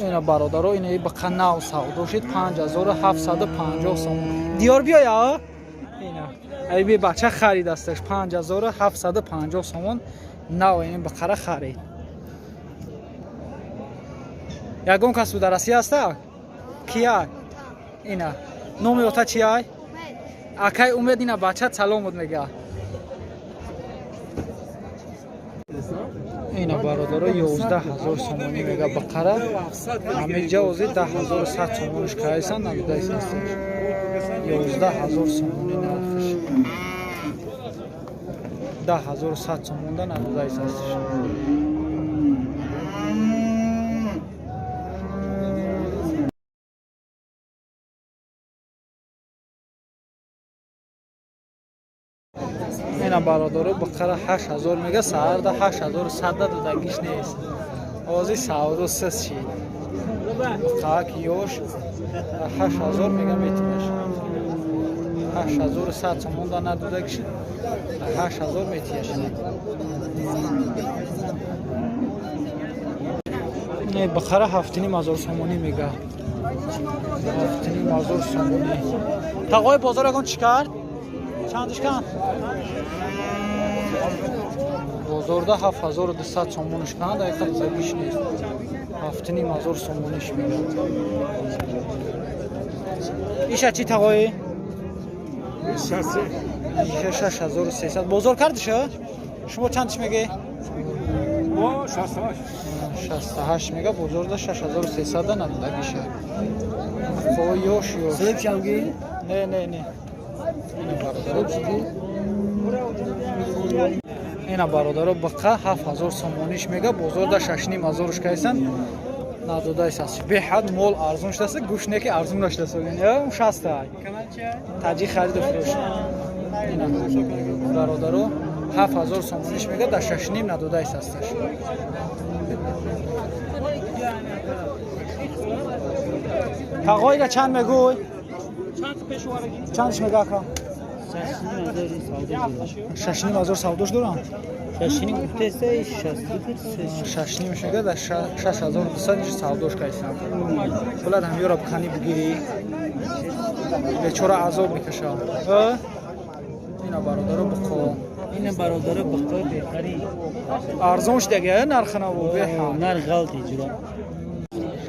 Ина, бародаро, ина бақа нав савдо шид, 5750 сомон. Диёр биёя, ина ай би бача харид асташ, 5750 сомон нав ин бақара харид. Ягон кас дар Россия аста? Кия? Ина номи ота чиай? Акай Умед. Ина бача саломут мега. Ина, бародаро, 11 000 сомонӣ мега бақара. Ҳамиҷа ози 10 100 сомониш кайсан, надудаисасташ. 11 000 сомонӣ нархш, 10 100 сомонда надудаисасташ. Ина, бародаро, бақара 8000 мега, саҳарда 8100 додагиш нест, ози савдо сис шид. Бақаак ёш, 8000 мега, метимаш. 8100 сомонда надодагиш, 8000 метияш. Не, бақара 7500 сомонӣ мега, 7500 сомонӣ. Тағои бозор ягон чӣ кард? Чандиш кан? Бозорда 7200 сомониш кан, даиқа додагиш нест, 7500 сомониш мега. Иша чӣ, тағои? Иша 6300 бозор кардиша. Шумо чандиш меге? 68 мега, бозорда 6300 надодагиша. Ёш ёш. Не, не, не. Ина, бародаро, ина, бародаро, бақа 7000 сомониш мега, бозорда 6500-ш кайсан, надодаис аст. Беҳад мол арзон шудааст, гӯшт не ки арзон нашудааст, шаста таҷи хариду фурӯш. Ина, бародаро, 7000 сомониш мега, дар шашним надодаис асташ. Тағоира чанд мегӯй? Чандш мега, ака? 6500 савдош дорам. Шашним мега, дар 6200 иш савдош кайсам. Булад ҳамёра биканӣ бигирӣ, бечора азоб мекашам. Ина, бародаро, биқо. Ина, бародаро, биқо беҳтари. Арзон шудаги нархинаву беҳад. Нарх ғалти ҷура.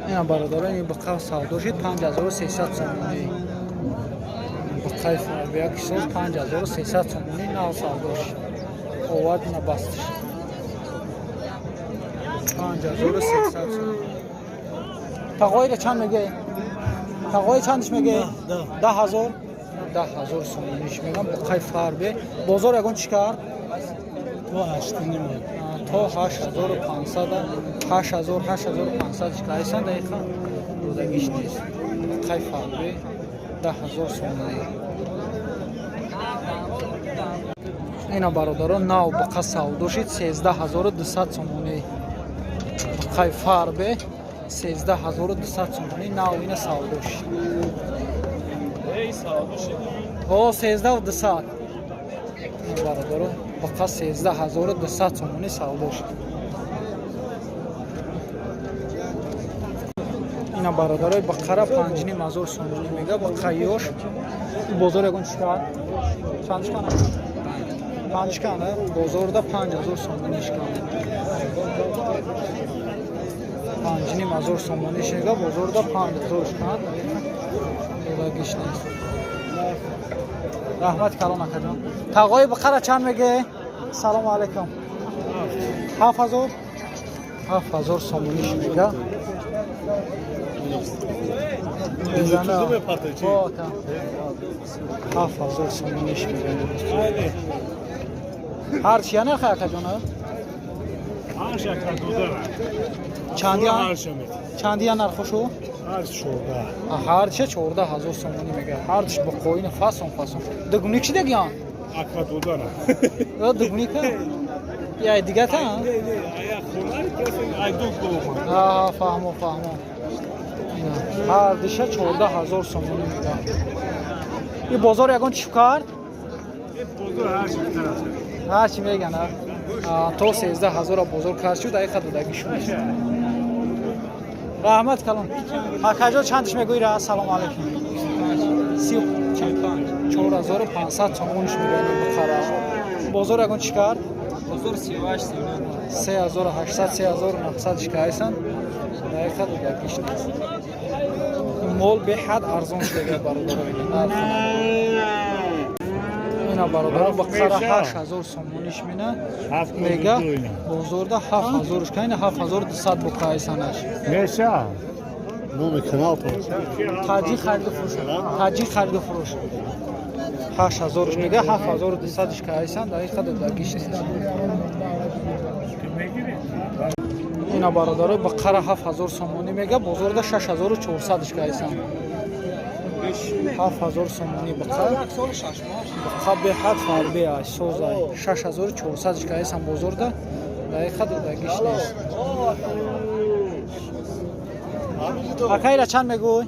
Ина, бародаро, ин биқа савдо шид, 5300 сомонӣ. Биқаи фарбияк соз, 5300 сомонӣ нав савдо шид. Овард, ина бастиш, 5300 сомонӣ. Тағоира чанд меге? Тағои чандиш меге? 10 000, 10 000 сомониш мегам биқаи фарбе. Бозор ягон чӣ кард? То 8500, 8000, 8500 кайсан, дақиқа додагиш нест. Биқаи фарбе, 10 000 сомонӣ. Ина, бародаро, нав биқа савдо шид, 13 200 сомонӣ. Биқаи фарбе, 13 200 сомонӣ нав ина савдо шид. О, 13 200, бародаро, биқа 13 200 сомонӣ савдо шид. Ина, бародарои, бақара 5500 сомонӣ мега, бақа ёш. Бозор ягон чӣ кард? Чандиш кана? Панҷ кана? Бозорда 5000 сомониш кана. 5500 сомониш мега, бозорда 5000 кана, додагиш нест. Раҳмати калон, акаҷон. Тағои бақара чанд меге? Салому алайкум. 7000, 7000 сомониш мега. 7000 сомониш мега. Ҳар чия нарха, акаҷона? Чандия нархошу? Ҳарча 14 000 сомонӣ мега. Ҳарчи боқоина, фасон фасон. Дугуник чи дагиан? Дугуника я дигата. Фаҳмо, фаҳмо. Ҳар диша 14 000 сомонӣ мега. И бозор ягон чӣ кард? Ҳарчи меган, то 13 000-а бозор кард шуд, аиқа додагишон. Раҳмат калон. Акаҷон, чандаш мегӯӣ ра? Ассалому алайкум. 4500 сомониш мегӯянд бухара. Бозор ягон чӣ кард? Бозор 38, 39. 3800, 3900 шикайсан. Дақиқа додагиш нест. Ин мол беҳад арзон шудага, бародаро. Ина, бародаро, бақара 8000 сомониш мена мега, бозорда 7000 кайна, 7200 букайсанаш. Неша? Номи канал то. Таҷик хариду фурӯш, таҷик хариду фурӯш. 8000 мега, 7200 кайсан, дақиқа додагиш нест. Ина, бародаро, бақара 7000 сомонӣ мега, бозорда 6400 кайсан. 7000 сомонӣ бақа. Бақа беҳад фарбе ай, созай. 6400 кайсан бозорда, дақиқа додагиш нест. Акайра чанд мегӯй?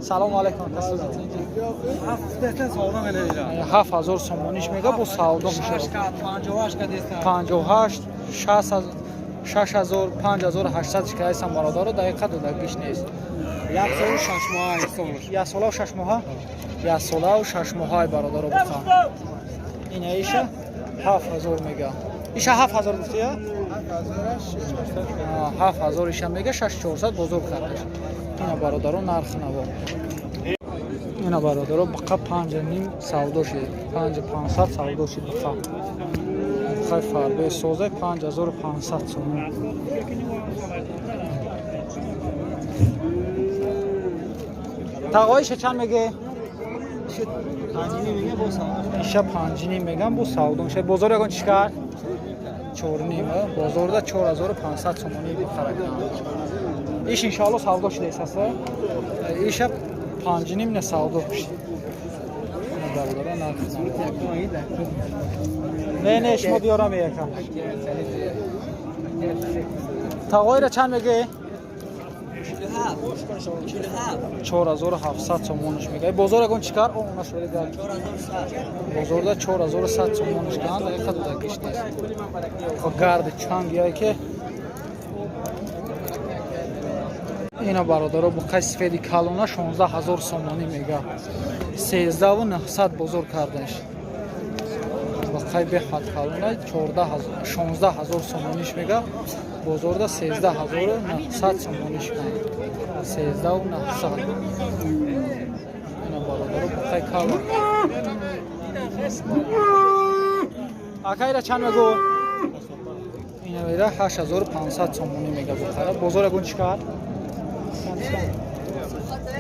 Салому алайкум. 7000 сомониш мега, бо савдо мешавад. 58, 6000, 5800 шикайсан, бародаро, дақиқа додагиш нест. Як солу 6 моҳа ҳисобаш. Як солаву 6 моҳа, як солаву 6 моҳаи, бародаро, буқа. Ина иша 7000 мега. Иша 7000 гуфти, я? 7000 иша мега, 6400 бозор кардаш. Ина, бародаро, нарх наво. Ина, бародаро, буқа 5,5 савдо шид. 5500 савдо шид буқа. Буқаи фарбе созай 5500 сомон. Тағоиша чанд меге? Иша 5,5 мегам, бо савдо мешавад. Бозор ягон чӣ кард? 4,5. Бозорда 4500 сомонӣ бихара. Иш иншоалло савдо шудааст, аста? Иша 5,5 не савдо шуд. Бародаро, нарх. Не, не, шумо диёрам яка. Тағоира чанд меге? 4700 сомониш мега. Бозор ягон чӣ кар? О, нашуд гар. Бозорда 4100 сомониш кан, дақиқа додагиш нест. Хо гарди чанг яй ки. Ина, бародаро, буқаи сифеди калона 16000 сомонӣ мега. 13900 бозор кардаш. Буқаи беҳад калона 14000, 16000 сомониш мега. Бозорда 13900 сомониш кан. 13900. Ина, бародаро, буқаи калон. Акайра чанд мегӯ? Ина вера 8500 сомонӣ мега буқара. Бозор ягон чӣ кард?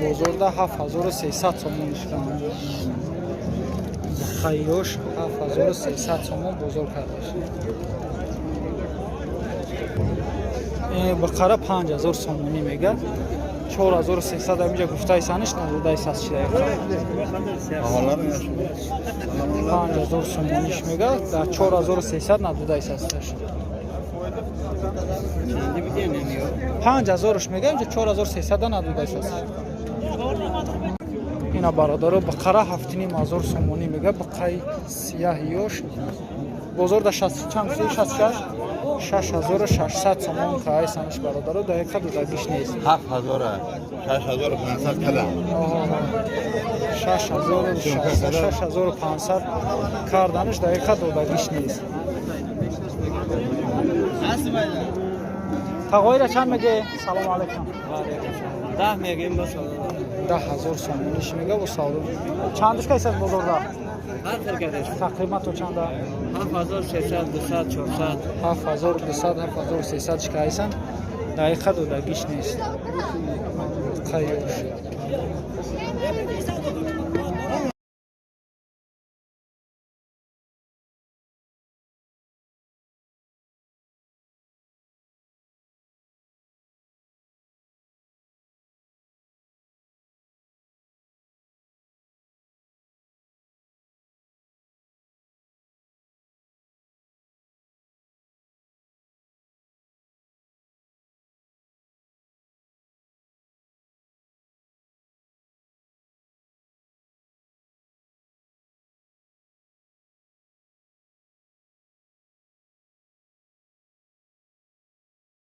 Бозорда 7300 сомониш кан. Буқаиёш 7300 сомон бозор кардаш. Бақара 5000 сомонӣ мега. 4300 амиҷа гуфтаи саниш надодаи сас шида. 5000 сомониш мега, дар 4300 надодаи састаш. 5000-ш мега, инҷа 4300 надодаи састаш. Ина, бародаро, бақара 7500 сомонӣ мега, бақаи сияҳи ёш. Бозорда 60 чанд гуфтӣ? 66? 6600 сомон каай саниш, бародаро, дақиқа додагиш нест. 7000, 6500 кадам. 6600, 6500 карданаш, дақиқа додагиш нест. Тағоира чанд меге? Салому алайкум. 10 мегем, ба савдо. 10 000 сомониш мега, бо савдо. Чандаш кайсад бозорда? Ҳар хел кардаш. Тақрибан то чанда? 7300, 200, 400. 7200, 7300 шикайсан, дақиқа додагиш нест. Қайёш.